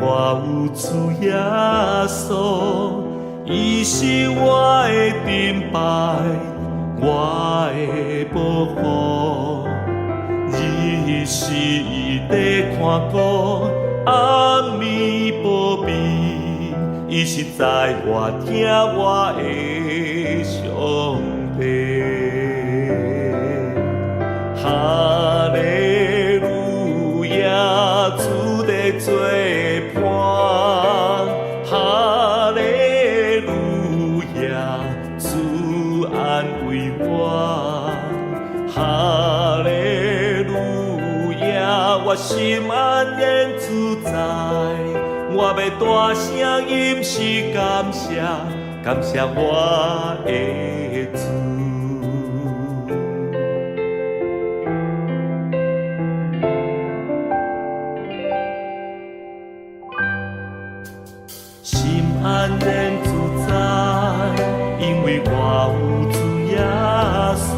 我有主耶穌，伊是我的盾牌，我的保護。日時地看顧，暗暝保庇，伊是知我疼我的上帝。哈利路亞，主的做伴。哈利路亞，主安慰我。哈利路亞，我心安然自在。我欲大聲吟詩感謝，感謝我的主。心安然自在，因為我有主耶穌，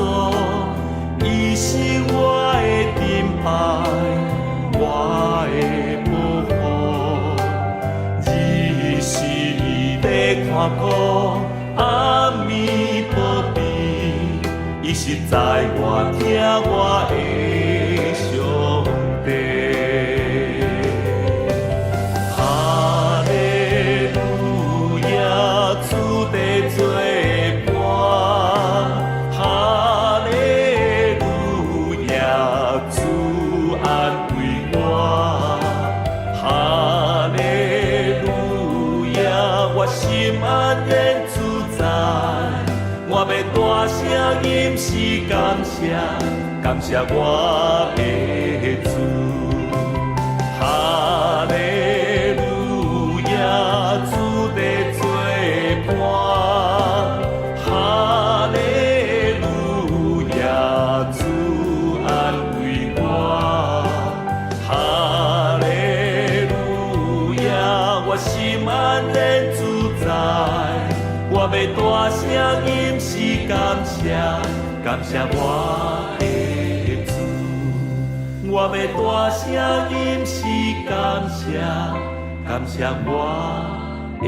伊是我的盾牌，我的保護。日時地看顧，暗暝保庇，伊是知我疼我的上帝。哈利路亞，主的做伴。哈利路亞，主安慰我。哈利路亞，我心安然自在。我欲大聲吟詩感謝，感謝我的主。哈利路亞，主的做伴。哈利路亞，主安慰我。哈利路亞，我心安然自在。我欲大聲吟詩感謝，感謝我的主。我欲大聲吟詩感謝，感謝我的。